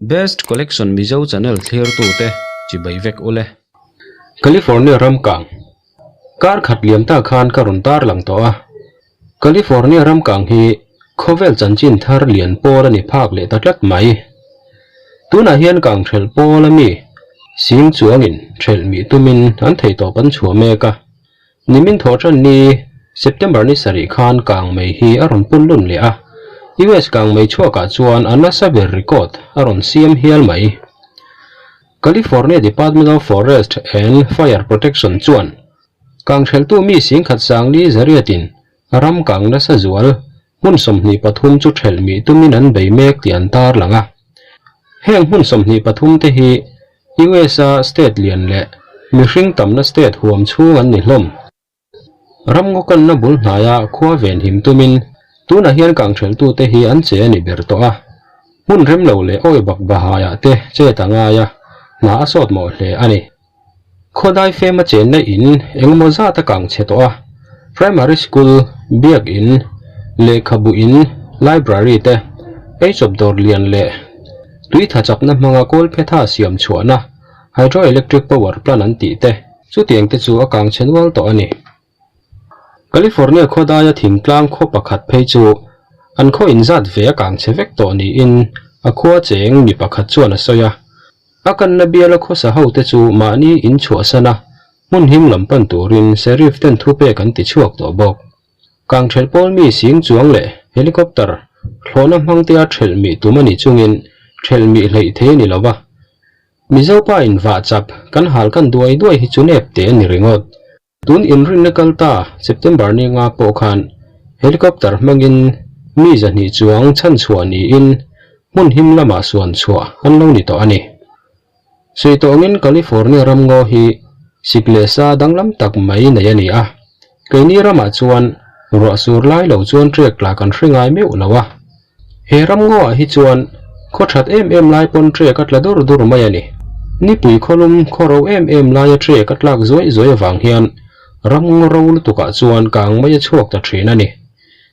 Best Collection Mizo channel thlirtute chibai vek ule. California ram kang Kar khat liam ta khan ka rawn tar lang tawh a. California ram kang hi khawvel chanchin thar lian pawl a ni phak leh ta tlat mai. Tunah hian kang thelh pawl a mi sing chuangin thelh mih tumin an theihtawp an chhuah mek a. Nimin thawhṭan ni September ni sarih khan kang mei hi a rawn pun lun leh a, US kang mei chhuakah chuan a nasa ber record a rawn siam hial mai. California Department of Forest and Fire Protection chuan kang hrelhtu mi singkhat sangli zariatin ram kang nasa zual hmun 23 chu ṭhelh mih tumin an bei mek tih an tarlang a. Heng hmun 23 te hi US-a state lian leh mihring tamna state huam chhung an ni hlawm. Ramngaw kanna bul hnaia khua ven him tumin tunah hian kangtheltute hi an che a ni ber tawh a. Hmun rem lo leh awi bak bahaiah te chet a ngai a, hna a sawt mawh hle a ni. Khawdai fema chenna in engemaw zat a kang chhe tawh a, Primary School, Biak In, Lehkhabu In, Library te, eichawp dawr lian leh tui tha chakna hmanga kawlphetha siam chhuahna, Hydroelectric Power Plant an tih te, chutiang te chu a kang chhe nual tawh a ni. California khawdaia thingtlang khaw pakhat phei chu an khaw inzat ve a kang chhe vek tawh niin a khua cheng mi pakhat chuan a sawi a. A kanna biala khawsa hote chu mahni inchhuahsan a, hmun him lam pan turin Sheriff ten thupek an ti chhuak tawh bawk. Kang ṭhelh pawl mi sing chuang leh helicopter thlawhna hmangtea ṭhelh mih tum a ni chungin ṭhelh mih hleih thei a ni lo va. Mizo pa in vah chap kan hal kan duai duai hi chu nep teh a ni ringawt. Tun inrinna kal ta September ni nga pawh khan helicopter hmangin mi 200 chuang chhanchhuah niin hmun him lamah suan chhuah an lo ni tawh a ni. Sawi tawngin California ram ngaw hi sik leh sa danglam tak mai nei a ni a, keini ramah chuan ruah sur lai lo chuan trek tla kan hre ngai meuh lo a. He ram ngawah hi chuan khaw that em em lai pawn trek a tla dur dur mai a ni. Nipui khawlum khaw ro em em laia trek a tlak zuai zuai avang hian ram ngaw ro lutukah chuan kang mai a chhuak ta thin a ni.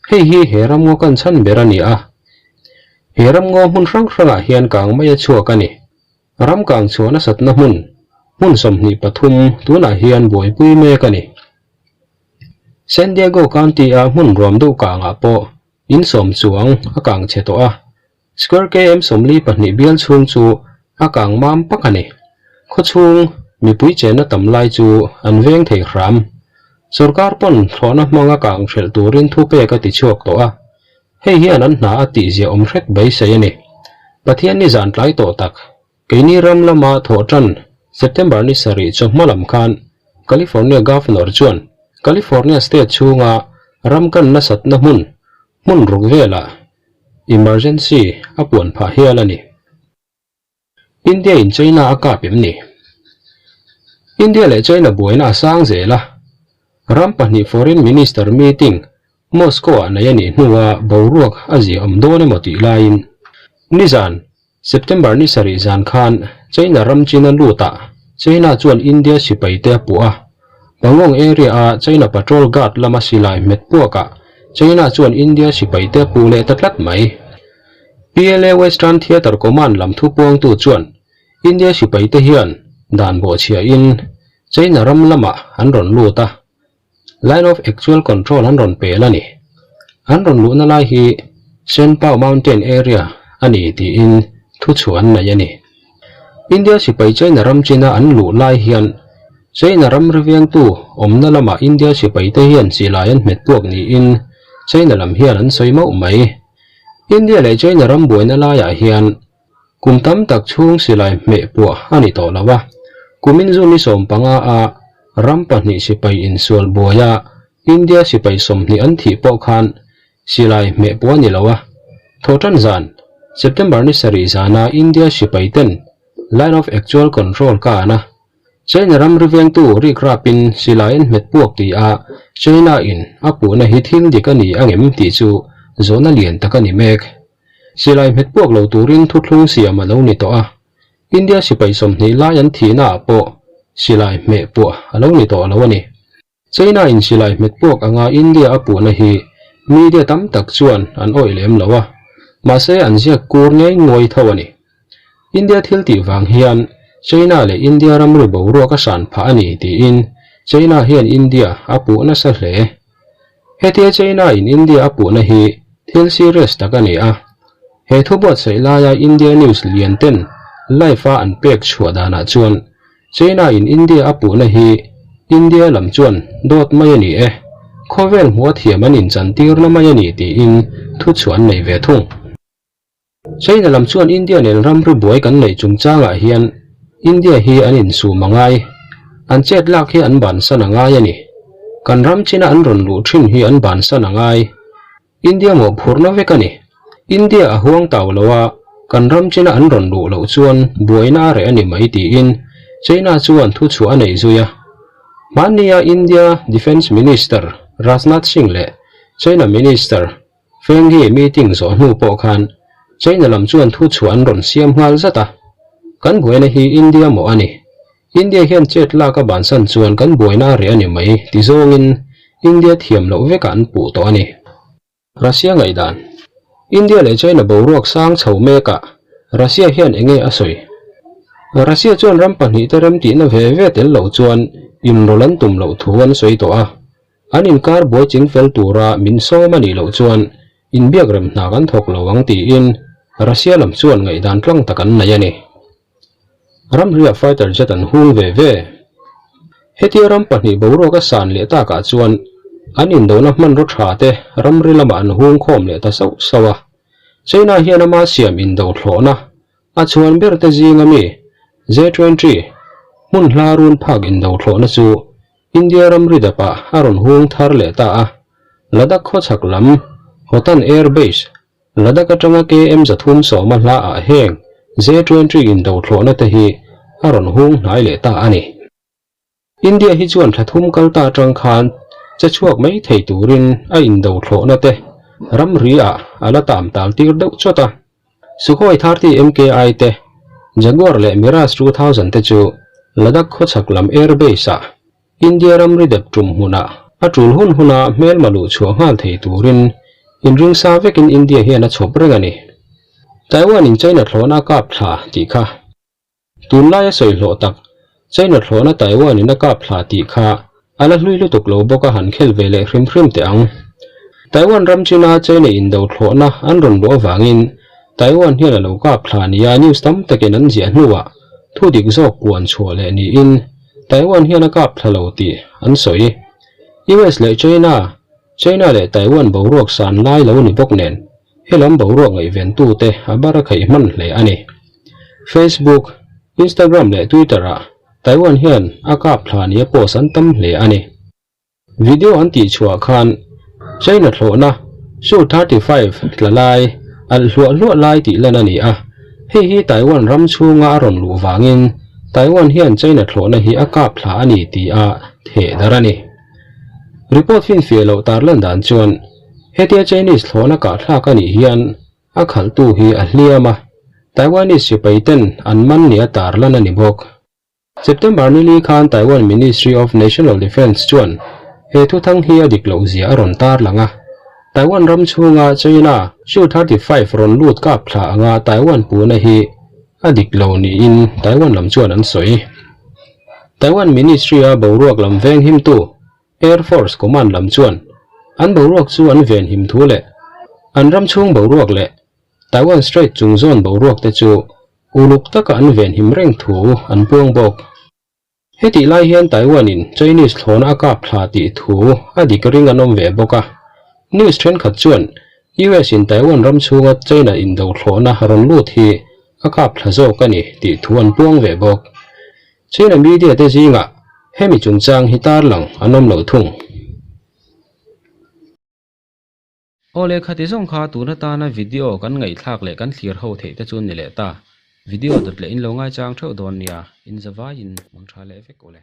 Hei hi he ram ngaw kan chhan ber a ni a. He ram ngaw hmun hrang hrangah hian kang mai a chhuak a ni. Ram kang chhuah nasatna hmun, hmun 23 tunah hian buaipui mek a ni. San Diego County-a hmun ruam deuh kangah pawh in sawm chuang a kang chhe tawh a, square km 42 bial chhung chu a kang mam pak a ni. Khawchhung mipui chenna tam lai chu an veng thei hram. Sorkar pawn thlawhna hmanga kang hrelh turin thupek a ti chhuak tawh a, Hei hian an hna a tihzia awm hret beisei a ni. Pathian ni zan tlai tawh tak, keini ram lama thawh tan September ni sarih chawhma lam khan California Governor chuan California state chhunga ram kan nasatna hmun hmun ruk velah emergency a puan phah hial a ni. India in China a kap em ni? India leh China buaina a sang zel a, ram pahnih Foreign Minister meeting Moscow ah nei a nih hnua boruak a zia awm dawn emaw tih laiin nizan September ni sarih zan khan China ram China lutah China chuan India sipai te a puh a, Pangong area a China patrol guard lama silai hmet puakah China chuan India sipai te a puh leh ta tlat mai. PLA Western Theatre Command lam thupuangtu chuan India sipaite hian dan bawhchhiahin China ram lamah an rawn lut a, Line of Actual Control an rawn pel a ni. An rawn luhna lai hi Shenpao Mountain area a ni tiin thuchhuah an nei a ni. India sipai China ram china an luh lai hian China ram riviangtu awmna lamah India sipaite hian silai an hmet puak niin China lam hian an sawi mauh mai. India leh China ram buaina laiah hian kum tam tak chhung silai hmeh puah a ni tawh lo a, kumin zu ni 15 a ram pahnih sipai insual buaia India sipai 20 an thih pawh khan silai hmeh puah a ni lo a. Thawhtan zan, September ni sarih zana India sipai ten Line of Actual Control ka an a, China ram rivengtu rik rapin silai an hmet puak ti a, China in a puhna hi thil dik a ni angem tih chu zawhna lian tak a ni mek. Silai hmet puak lo turin thuthlung siam a lo ni tawh a, India sipai 20 lai an thihna ah pawh silai hmeh puah a lo ni tawh lo a ni. China in silai hmet puak anga India a puhna hi media tam tak chuan an awih lem lo a, mahse an ziak kur ngei nguai tho a ni. India thil tih vang hian China leh India ramri boruak a hran phah a ni tiin China hian India a puh nasa hle. Hetia China in India a puhna hi thil serious tak a ni a. He thu buatsaih laia India news lian ten live a an pek chhuah danah chuan China in India a puhna hi India lam chuan dawt mai a ni e, khawvel hmuh a thiam an inchantirna mai a ni tiin thu chhuah an nei ve thung. China lam chuan India nen ramri buai kan neih chungchangah hian India hi an insum a ngai, an chet lak hi an bansan a ngai a ni. Kan ram china an rawn luh thin hi an bansan a ngai. India mawhphurhna vek a ni. India a huang tau lo a, kan ram china an rawn luh loh chuan buaina a reh a ni mai tiin China chuan thuchhuah a nei zui a. Hmannia India Defence Minister Rajnath Singh leh China Minister Feng Yi meeting zawh hnu pawh khan China lam chuan thuchhuah an rawn siam nghal zat a. Kan buaina hi India mawh a ni. India hian chet lak a bansan chuan kan buaina a reh a ni mai ti zawngin India thiam loh vekah an puh tawh a ni. Russia ngaihdan. India leh China boruak sang chho mekah Russia hian enge a sawi? Russia chuan ram pahnihte remtihna ve ve tel loh chuan inrawlh an tum loh thu an sawi tawh a. An inkar buai chingfel tura min sawm a nih loh chuan inbiak rem hna kan thawk lo ang tiin Russia lam chuan ngaihdan tlang tak an nei a ni. Ramriah fighter jet an hung ve ve. Hetia ram pahnih boruak a san leh takah chuan an indona hmanraw tha te ramri lamah an hung khawm leh ta sauh sauh a. China hian ama siam indo thlawhna a chhuan ber te zinga mi J-20 hmun hla run phak indo thlawhna chu India ramri dapah a rawn hung thar leh ta a. Ladakh khawchhak lam Hotan Air Base Ladakh atanga KM 310 hla ah heng J-20 indo thlawhna te hi a rawn hung hnai leh ta a ni. India hi chuan thla thum kal ta atang khan che chhuak mai thei turin a indo thlawhna te ramri ah a la tam tal tir deuh chawt a. Sukhoi 30 MKI te, Jaguar leh Mirage 2000 te chu Ladakh khawchhak lam air base ah India ramri dep tum hmunah a tul hun huna hmelma luh chhuah nghal thei turin inring sa vekin India hian a chhawp reng a ni. Taiwan in China thlawhna a kap thla tih kha. Tunlai a sawi hlawh tak, China thlawhna Taiwan in a kap thla tih kha a la hlui lutuk lo bawk a han khel ve leh hrim hrim teh ang. Taiwan ram china China indo thlawhna an rawn luh avangin Taiwan hian a lo kap thla nia news tam takin an ziah hnuah thu dik zawk puan chhuah leh niin Taiwan hian a kap thla lo tih an sawi. US leh China, China leh Taiwan boruak san lai lo ni bawk nen, helam boruak ngaihventute a bar a khaih hman hle a ni. Facebook, Instagram leh Twitter ah Taiwan hian a kap thla nia post an tam hle a ni. Video an tih chhuah khan China thlawhna Su 35 tla lai, alh hluah hluah lai tih lan a ni a. Hei hi Taiwan ram chhunga a rawn luh vangin Taiwan hian China thlawhna hi a kap thla a ni tih a theh darh a ni. Report finfiah loh tarlan dan chuan hetia Chinese thlawhna kahthlak a nih hian a khalhtu hi a hliam a, Taiwanese sipai ten an man nia tarlan a ni bawk. September ni li khan Taiwan Ministry of National Defence chuan he thuthang hi a dik loh zia a rawn tarlang a. Taiwan ram chhunga China Su 35 rawn lut kap thla anga Taiwan puhna hi a dik lo niin Taiwan lam chuan an sawi. Taiwan Ministry-a boruak lam venghimtu Air Force Command lam chuan an boruak chu an venhim thu leh an ram chhung boruak leh Taiwan Strait chung zawn boruak te chu Uluk taka an venhim reng thu an puang bawk. Hetih lai hian Taiwan-in Chinese thlawna a kap thla tih thu a dik ring an awm ve bawk a. News thenkhat chuan US-in Taiwan ram chhunga China indo thlawhna rawn lut hi a kap thla zawk a ni tih thu an puang ve bawk. China media te zingah hemi chungchang hi tarlang an awm lo thung. Aw leh khati zawng kha tun atana video kan ngaihthlak leh kan thlir ho theih te chu ni leh ta. Video dawt leh in lo ngaichang theuh dawn nia, in zavaiin mang tha leh vek ule.